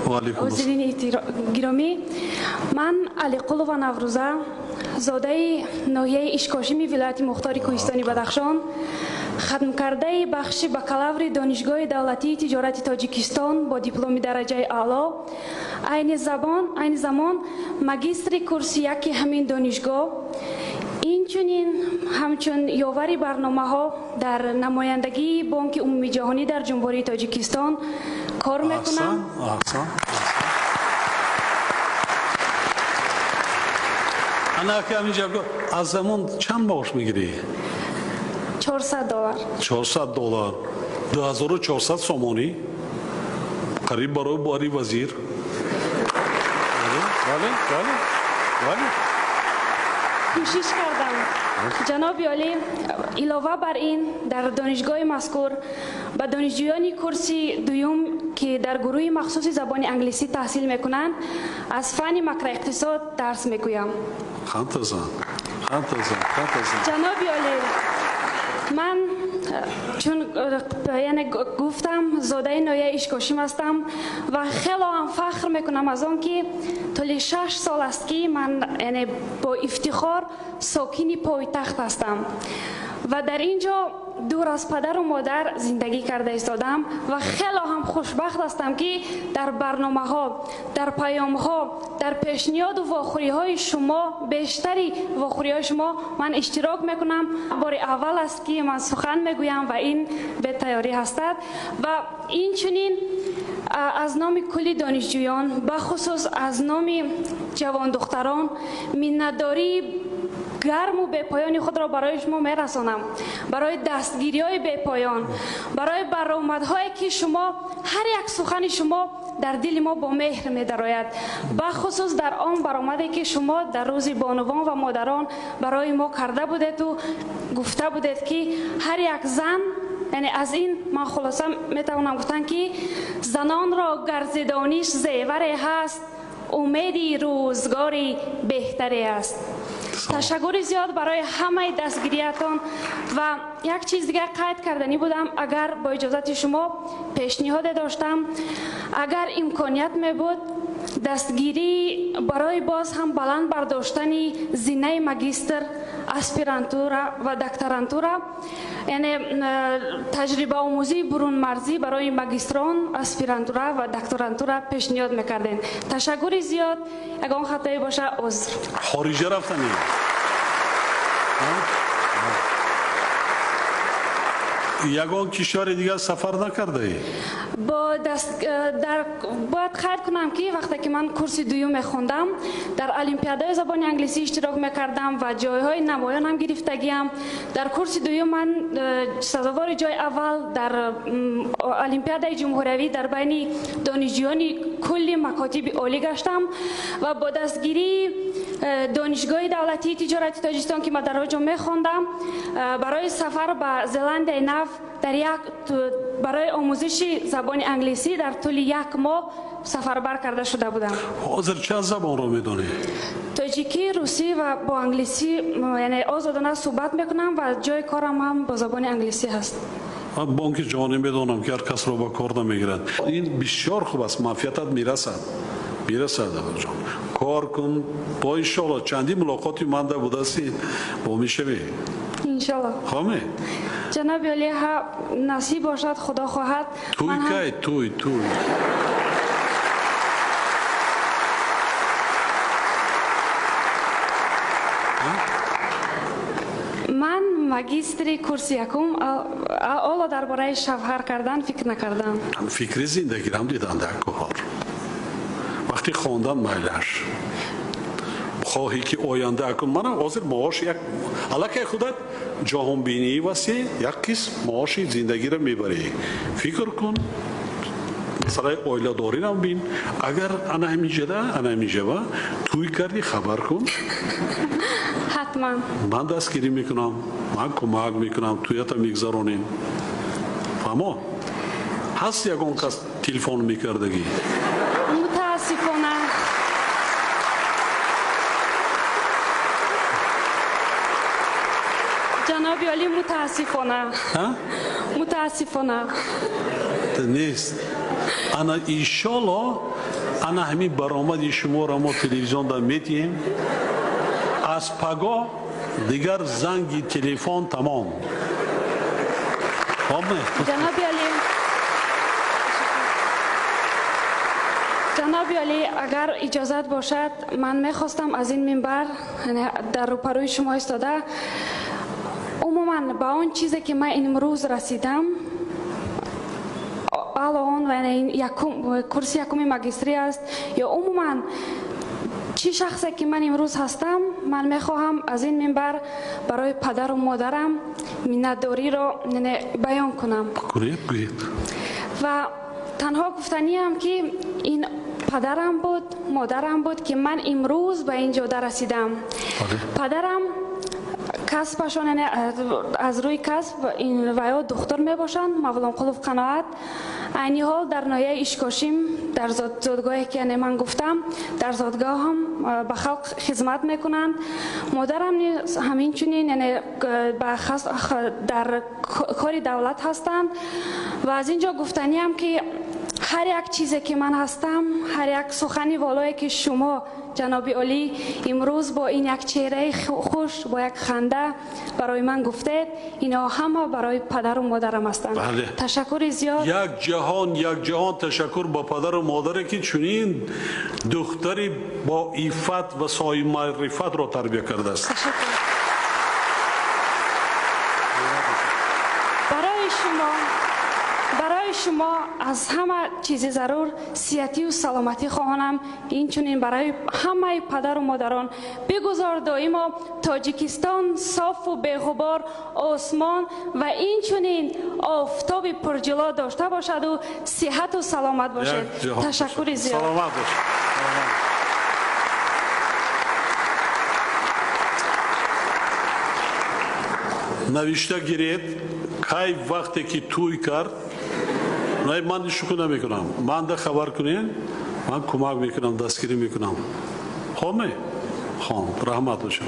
Ҳозирини гиромӣ. Ман Алиқулова Наврӯза, зодаи ноҳияи Ишкошими вилояти мухтори Кӯҳистони Бадахшон, хатмкардаи бахши бакалаври Донишгоҳи давлатии тиҷорати Тоҷикистон бо дипломи дараҷаи аъло, айни замон магистри курси яки ҳамин донишгоҳ, инчунин ҳамчун ёвари барномаҳо дар намояндагии Бонки Умумиҷаҳонӣ дар Ҷумҳурии Тоҷикистон кор мекунам. Аз замон чанд маош мегирӣ? $400. $400. 2400 сомонӣ. Қариб баробари вазир. Бале, бале, бале. Кӯшиш кардам. Ҷаноби олӣ, илова бар ин дар донишгоҳи мазкур ба донишҷӯёни курси дуюм, ки дар гурӯҳи махсуси забони англисӣ таҳсил мекунанд, аз фанни макроиқтисод дарс мегӯям. Ҷаноби олӣ, ман чун яъне гуфтам, зодаи ноҳияи Ишкошим ҳастам ва хело ҳам фахр мекунам аз он, ки тӯли 6 сол аст, ки ман яъне бо ифтихор сокини пойтахт ҳастам ва дар ин ҷо дур аз падару модар зиндагӣ карда истодам ва хело ҳам хушбахт ҳастам, ки дар барномаҳо, дар паёмҳо, дар пешниҳоду вохӯриҳои шумо, бештари вохӯриҳои шумо ман иштирок мекунам. Бори аввал аст, ки ман сухан мегӯям ва ин бетайёрӣ ҳастад. Ва инчунин аз номи кулли донишҷӯён, бахусус аз номи ҷавондухтарон, миннатдории гарму бепоёни худро барои шумо мерасонам, барои дастгириҳои бепоён, барои баромадҳое, ки шумо, ҳар як сухани шумо дар дили мо бо меҳр медарояд, бахусус дар он баромаде, ки шумо дар рӯзи бонувон ва модарон барои мо карда будеду гуфта будед, ки ҳар як зан, яъне аз ин ман хулоса метавонам гуфтан, ки занонро гарзидониш зеваре ҳаст, умеди рӯзгори беҳтаре аст. Ташаккури зиёд барои ҳамаи дастгириятон. Ва як чиз дигар қайд карданӣ будам, агар бо иҷозати шумо пешниҳоде доштам, агар имконият мебуд, дастгирӣ барои боз ҳам баланд бардоштани зинаи магистр, аспирантура ва докторантура, яъне таҷрибаомӯзии бурунмарзӣ барои магистрон, аспирантура ва докторантура пешниҳод мекардем. Ташаккури зиёд. Ягон хатое боша, узр. Хориҷа рафтанӣ? Ягон кишвари дигар сафар накардаӣ? Бояд қайд кунам, ки вақте ки ман курси дуюм мехондам, дар олимпиадаи забони англисӣ иштирок мекардам ва ҷойҳои намоёнам гирифтагиам. Дар курси дуюм ман сазовори ҷои аввал дар олимпиадаи ҷумҳуриявӣ дар байни донишҷӯёни кулли макотиби олӣ гаштам ва бо дастгирии Донишгоҳи давлатии тиҷорати Тоҷикистон, ки ман дар он ҷо мехондам, барои сафар ба Зеландияи Нав дар як барои омӯзиши забони англисӣ дар тӯли як моҳ сафарбар карда шуда будам. Ҳозир чанд забонро медонӣ? Тоҷикӣ, русӣ ва бо англисӣ, яъне озодона суҳбат мекунам ва ҷои корам ҳам бо забони англисӣ ҳаст. Ман Бонки ҷаҳонӣ медонам, ки ҳар касро ба кор намегирад. Ин бисёр хуб аст, манфиатат мерасад, мерасад. Ҷон, кор кун бо, иншоалло чандин мулоқоти манда будасти, бо мешавӣ. Иншоалло. Хоме? Ҷаноби олӣ, ҳа, насиб бошад, худо хоҳад. Туй кай? Туй, туй. Ман магистри курси якум, ҳоло дар бораи шавҳар кардан фикр накардам. Фикри зиндагирам дидан дар кор. Вақти хондан майлаш. Хоҳӣ, ки оянда акун мана ҳозир маош як аллакай худат ҷаҳонбинии васеъ, як қисм маоши зиндагиро мебарӣ. Фикр кун, масъалаи оиладорирам бин. Агар ана ҳаминҷада, ана ҳаминҷава тӯй кардӣ, хабар кун. Ҳатман. Ман дастгирӣ мекунам, ман кӯмак мекунам, тӯята мегзаронем. Фаҳмо? Ҳаст ягон кас телефон мекардагӣ? Мутаассифона. Ҷаноби олӣ, мутаассифона. Мутаассифона. Нест. Ана, иншолло, ана ҳамин баромади шуморо мо телевизионда медиҳем. Аз пагоҳ дигар занги телефон тамом. Ҷаноби олӣ, ҷаноби олӣ, агар иҷозат бошад, ман мехостам аз ин минбар дар рӯпарӯи шумо истода умуман ба он чизе, ки ман имрӯз расидам, ало он курси якуми магистрӣ аст ё умуман чӣ шахсе, ки ман имрӯз ҳастам, ман мехоҳам аз ин минбар барои падару модарам миннатдориро баён кунам. Ва танҳо гуфтаниам, ки ин падарам буд, модарам буд, ки ман имрӯз ба ин ҷода расидам. Падарам касбашон, яъне аз рӯи касб ваё духтур мебошанд, Мавлонқулов Қаноат. Айни ҳол дар ноҳияи Ишкошим, дар зодгоҳе, ки яъне ман гуфтам, дар зодгоҳам ба халқ хизмат мекунанд. Модарам низ ҳамин чунин, яъне дар кори давлат ҳастанд. Ва аз ин ҷо гуфтаниам, ки ҳар як чизе, ки ман ҳастам, ҳар як сухани волое, ки шумо, ҷаноби олӣ, имрӯз бо ин як чеҳраи хуш, бо як ханда барои ман гуфтед, инҳо ҳама барои падару модарам ҳастанд. Ташаккури зиёд. Як ҷаҳон, як ҷаҳон ташаккур ба падару модаре, ки чунин духтари бо иффат ва соҳибмаърифатро тарбия кардааст. Ташаккур барои шумо. Барои шумо аз ҳама чизи зарур сиҳатию саломатӣ хоҳонам, инчунин барои ҳамаи падару модарон. Бигузор доимо Тоҷикистон софу беғубор осмон ва инчунин офтоби пурҷило дошта бошаду сиҳату саломат бошед. Ташаккури зиёд. Саломат бошед. Навишта гиред, кай вақте ки тӯй кард, ман шӯхӣ намекунам, манда хабар кунед, ман кӯмак мекунам, дастгирӣ мекунам. Хоб ме хон, раҳмат бошам.